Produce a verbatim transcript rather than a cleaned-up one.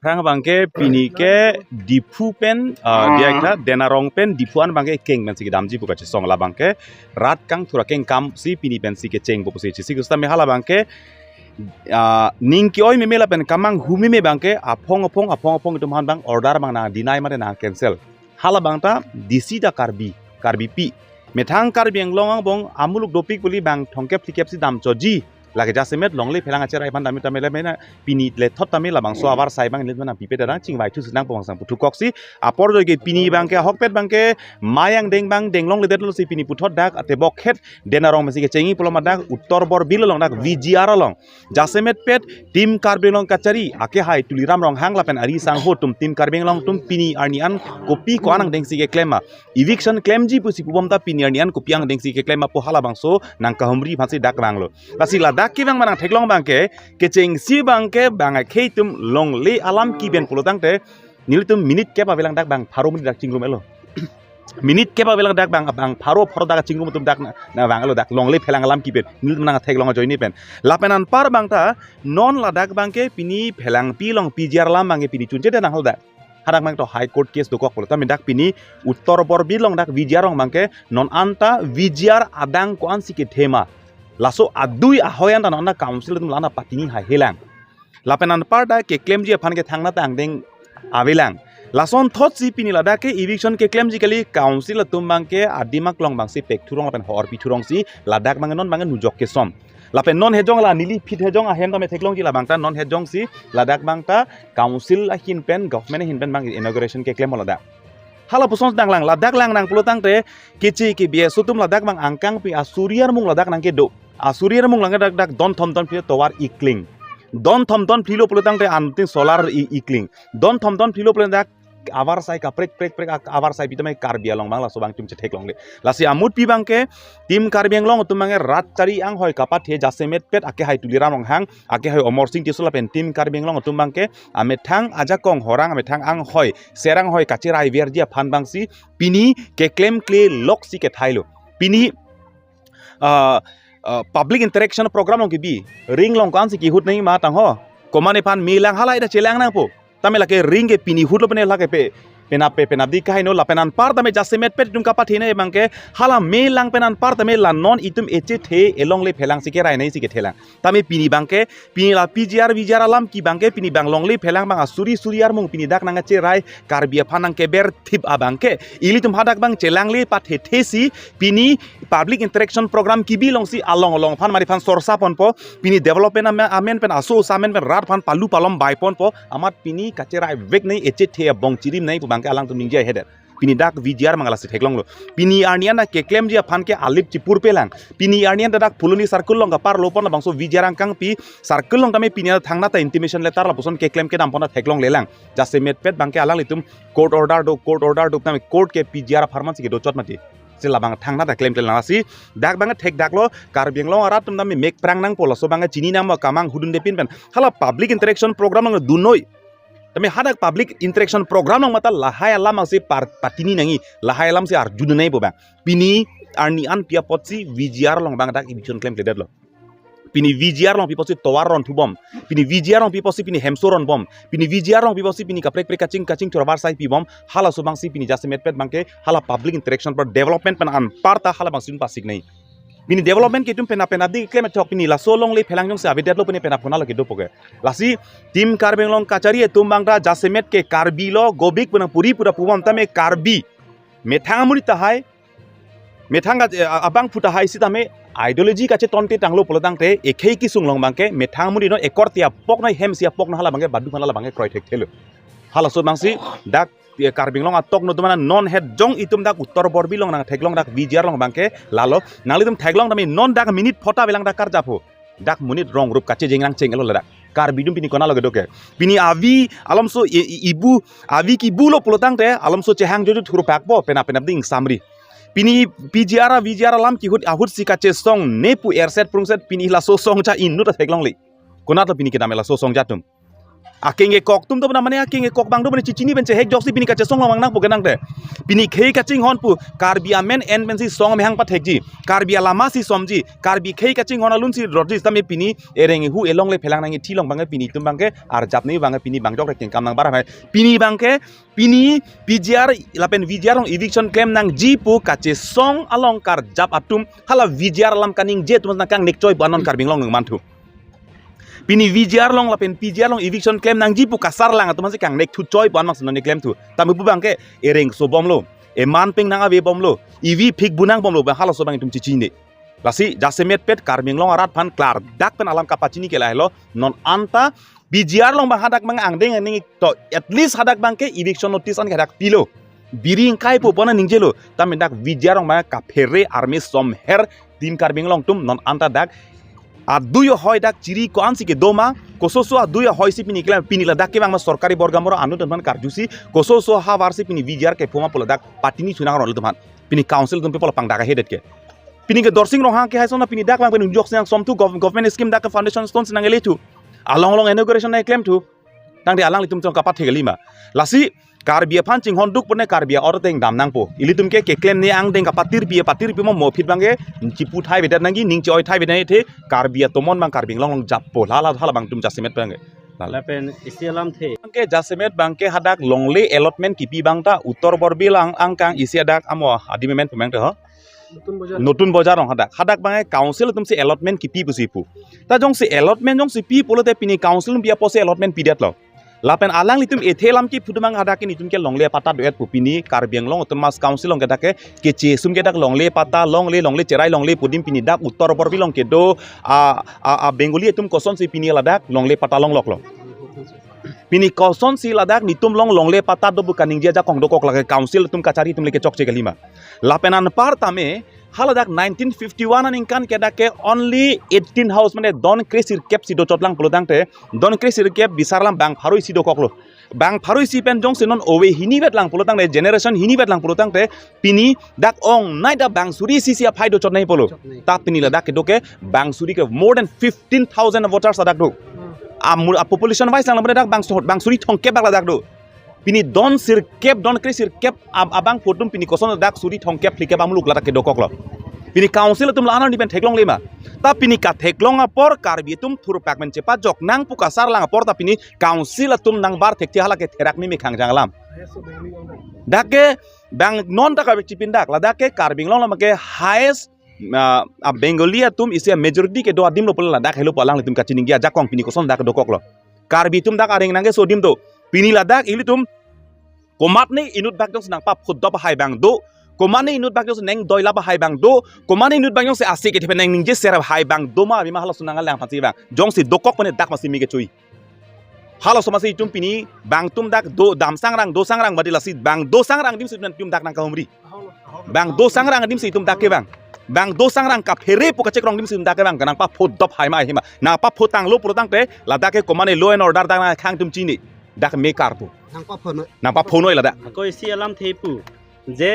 Tang abangke pini ke Diphu pen, ah, diak tha, Denarong pen Diphu an abangke keng pensi kedamji pu kachesong, labangke rat kangthur akeng kam si pini pensi kechengpo pusi chesik, sitame halabangke, ah, ning ke-oi meme lapen kamanghu meme abangke aphong aphong aphong aphong itum aphan abang order abang nang deny mate nang cancel. Halabangta D C ta Karbi, Karbipi. Methang Karbi Anglong angbong amuluk dopik puli bang thomkep phlikep si damchoji. Lake jasemet longle phelang acherai aphan tame tame le mena pini lethot tame labangso avarsai abang nelitum nangpipe, dadang chingvai thu sinang pemangsang puthukok si. Apor joike pini abangke ahokpet abangke mayang deng abang deng longledetlo si pini puthot dak atebok het Denarong pensi kechengji pulo ma dak Uttor Borbil along dak V G R along. Jasemetpet Team Karbi Anglong Kachari akehai Tuliram Ronghang lapen ari sangho atum Team Karbi Anglong atum pini arni an kopi ko-an angdengsi keklem ma, eviction klemji pusi pubom ta pini arni an kopi angdengsi keklem ma pu halabangso nangkahumri aphansi dak vanglo. Lasi ladak kevang ma nangtheklong abangke, kechengsi abangke bang akhei atum longle alam kiben pulo tangte, nelitum minute kep avelang dak bang pharo minute dak chingrum-etlo. Minute kep avelang dak bang, bang pharo pharo dak chingrum atum dak na, nangvanglo dak longle phelang alam kiben. Nelitum nangtheklong ajoine pen. Lapen anpar abangta non ladak abangke pini phelangpi along P G R alam abangke pini chunche de nanghal dak. Hadak abang to High Court case dokok pulo tame dak pini Uttor Borbil along dak V G R along abangke non anta V G R adang ko-ansi kethe ma, laso adui ahoi anta non anta council atum la-an apatini haihelang. Lapen anpar ta keklemji aphan ke thangnat angdeng avelang. Lason thotsi pini ladak ke eviction keklemji kali, council atum abangke adim aklong abangsi pekthurong lapen horpi thurongsi ladak abang non abang nujok kesom. Lapen non hejong la neli phit hejong ahem tame theklongji labangta non hejongsi ladak abangta council ahin pen government ahin pen abang inauguration keklem ladak. Hala puson danglang, ladak langnang pulo tangte keche ke B S O atum ladak abang angkangpi asuri armung ladak nangkedo. Asuri armung lang dak dak don thom don phli tovar ikling. Don thom don phlilo pulo tangte anting solar i- ikling. Don thom don phlilo pulo dak avarsai kaprek prek prek ak- avarsai pitame Karbi along abang laso abang atum chetheklongle. Lasi amutpi abangke Team Karbi Anglong atum abangke rat chari anghoi kapathe jasemetpet akehai Tuliram Ronghang, akehai Amarsing Tisso lapen Team Karbi Anglong atum abangke amethang ajakong horang amethang anghoi serang hoi kacheraiverji aphan abangsi pini keklemkleloksi kethailo. Pini, ah, ah, public interaction program along kebi, ring along ko-ansi kihut nangji ma tangho. Komatne aphan melang halai ta chelang nangpo. Tame lake ring ke pini hutlo pene lake pe, penap pe penapdi kahaino lapen anpar tame jasemetpet itum kapathenei abangke hala melang pen anpar tame la non itum echethe elongle phelangsi kerai nangsi kethelang. Tame pini abangke, pini la P G R V G R alam ki abangke, pini bang longle phelang abang asuri suri armung pini dak nangcherai Karbi aphan nangkeber thip abangke, ilitum hadak abang chelangle pathethesi pini public interaction program kebi alongsi along along aphan mari aphan sorsa ponpo, pini development amen, amen pen aso amen pen rat aphan palu palom bai ponpo, amat pini kacherai vek nangji, echethe abong chirim nangji pu abangke alangtum ningje hedet. Pini dak V G R abang lasi theklonglo. Pini arni an dak keklemji aphan ke alip chipurpelang. Pini arni an dak Phuloni circle along kaparlo pon labangso V G R angkangpi circle along tame pini thangnat ta intimation letter lapuson keklem kedam pon ta theklonglelang. Jasemetpet abangke alanglitum court order do, court order do tame court ke P G R apharman si kedochot mati. Si labang thangnat ta klemklelang lasi dak abang thekdaklo, Karbi Anglong arat atum tame mek prang nangpo, laso abang chini nangma kamanghu dunde pin pen. Hala public interaction program nang dunnoi. Tame hadak public interaction program along mata lahai alam abangsi par patini nangji, lahai alamsi arju nangji pu abang. Pini arni an pi apotsi V G R along abang dak eviction klemkledetlo. Pini V G R along pi apotsi tovar ronthubom. Pini V G R along pi apotsi pini hemso ronbom. Pini V G R along pi apotsi pini kaprek prek kaching kaching thur avarsai pibom. Halaso abangsi pini jasemetpet abangke hala public interaction pro development pen anpar ta hala abangsi un pasik nangji. Pini development ke itum penap penapdi klem ethok, pini laso longle phelang jongsi avedetlo pini penap konatlo kedopo ke. Lasi Team Karbi Anglong Kachari atum abang ta jasemet ke Karbi lo gobik pu nangpuri pura pubom tame Karbi. Methang amonit tahai, methang ka, eh, abangphu tahai sitame ideology kachetonte tanglo pulo tangte ekhei kesung along abangke methang amonit no ekorte apok nangji, hemsi apok nangji, hala abangke badu aphan hala abangke kroi thekthelo. Halaso abangsi dak, eh, Karbi Anglong atok no atum an non het jong itum dak Uttor Borbil along nangtheklong dak V G R along abangke lalo. Nanglitum theklong tame non dak minute phota avelang dak karjapho. Dak monit rong rup kachejeng nangcheng-etlo ladak. Karbi atum pini konatlo kedo ke. Pini avi alomso i- i- ibu, avi kibulo pulo tangte alomso chehang jojo thurphakpo penap penapdi ingsamri. Pini P G R V G R alam kihut ahutsi kachesongne pu erset prungset pini laso songja inut ta theklongle. Konatlo pini kedam laso songja atum. Akengkok atum do mane, akengkok abang do mane, chichini pen chehek ajoksi pini kachesong long nangpo kenangte. Pini khei kachinghon pu Karbi amen en pensi song mehang pathekji, Karbi alama si somji, Karbi khei kachinghon alun si rotji, tame pini ereng ehu elongle phelang nangji thilong abangke pini itum abangke arjap ni abangke pini bang jok rek kengkam nang bar hai. Pini abangke pini P G R lapen V G R along eviction klem nangji pu kachesong along karjap atum hala V G R alam kaningje atum nangkangnek choi pu anon Karbi Anglong nangmanthu. Pini V G R along lapen P G R along eviction klem nangji pu kasarlang atum si kangnek thu choi pu anmak si non klemthu. Tame pu abangke ereng so bomlo, eman peng nang ave bomlo, ivi phik bunang bomlo, abang halaso abang itum chichini. Lasi jasemet pet Karbi Anglong arat aphan klardak pen alam kapachini ke lahelo, non anta P G R along abang hadak abang angdeng angdeng to, at least hadak abangke eviction notice an hadak pilo. Biri ingkai pu pona ningjelo, tame dak V G R along abang kaphere army somher tim Karbi Anglong atum non anta dak adui ahoi dak chiri ko-an si kedo ma, kososo adui ahoi si pini klem, pini ladak kevang ma sorkari borgamoro anut atum aphan karjusi, kososo havar si pini V G R kepu ma pu ladak patini chunang ron atum aphan. Pini council atum pen pu la pangdak ahedet ke. Pini ke Dorsing Ronghang ke hai sona pini dak abang pen unjok si nangsomthu, gov-, government scheme dak ke foundation stone si nanglelethu. Along along inauguration nangklemthu. Tangte alanglitum chong kapathek kalima. Lasi Karbi aphan chinghonduk pune Karbi a-or ateng dam nangpo. Ilitum ke keklem ne angdeng kapatirpi, patirpi mo mo phit abangke chipu thai vedet nangji, ning choi thai vedet nangji the Karbi atomon abang Karbi Anglong along jappo. Hala hala abang itum jasemet abangke. Hala. Lapen isi alamthe. Abangke jasemet abangke hadak longle allotment kipi abang ta Uttor Borbil along angkang isi hadak amo adim amen pu abangke ho. Notun Bojar. Notun Bojar along hadak. Hadak abangke council atum si allotment kipi pusi pu. Ta jongsi allotment jongsi pi pulote pini council atum pi apotsi allotment pidetlo. Lapen alanglitum ethe alam kipu abang hadak ke netum ke longle apatta do-et pu pini Karbi Anglong Autonomous Council along ke dak ke kechesum ke dak longle apatta longle longle cherai longle pu adim pini dak Uttor Borbil along kedo a, a, a Bengali atum kosonsi pini ladak longle apatta longloklo. Pini kosonsi ladak netum along longle apatta do pu kaningje ajakong dokok lake council atum kachari atum le kechokche kalima. Lapen anpar tame haladak nineteen fifty-one aningkan ke dak ke only eighteen house mane don kre sirkep si dochotlang pulotangte, don kre sirkep bisarlam bang pharo isi dokoklo. Bang pharo isi pen jongsi non ove hini vetlang pulotangte, generation hini vetlang pulotangte, pini dak ongnei dak bang suri isi si aphai dochot nangpo lo. Dochot nangpo. Ta pini ladak kedo ke bang suri ke more than fifteen thousand voters ladak do. Hmm. Amul a population wise lang dak bang so-, bang suri thomkep bak ladak do. Pini don sirkep, don kre sirkep ab-, abangphu atum pini koson dak suri thomkep phlikep amuluk ladak kedokoklo. Pini council atum la-an arni pen theklongle ma. Ta pini katheklong apor Karbi atum thurpak men chepajok nang pu kasarlang apor ta pini council atum nangbar thekthe hala ke therak meme khangjang alam. Dak ke bang non ta kave chipin dak, ladak ke Karbi Anglong along ke highest, ah, a Bengali atum isi majority kedo adim lo pula ladak helo pu alanglitum kachiningje ajakong pini koson dak dokoklo. Karbi atum dak areng nangkeso adim do. Pini ladak ilitum komatne inut bak jongsi nangpaphodop hai abang do. Komatne inut bak jongsi neng doila hai abang do. Komatne inut bak jongsi ase kethe pen neng ningje ser hai abang do ma, abima halaso nanglang aphansi abang. Jongsi dokok pune dak masi me kechui. Halaso masi itum pini bang atum dak do dam sangrang do sangrang badi lasi bang do sangrang adim si itum dak nangkahumri. Bang do sangrang adim si itum dak kevang. Bang do sangrang kaphere pu kachekrong adim si itum dak kevang. Nangpaphodop hai ma hima. Nangpapho tanglo pulotangte ladak ke komatne law and order dak nangkhang atum chini. Dak me karpo. Nangpapho noi. Nangpapho noi ladak. Ako isi alamthe pu. Je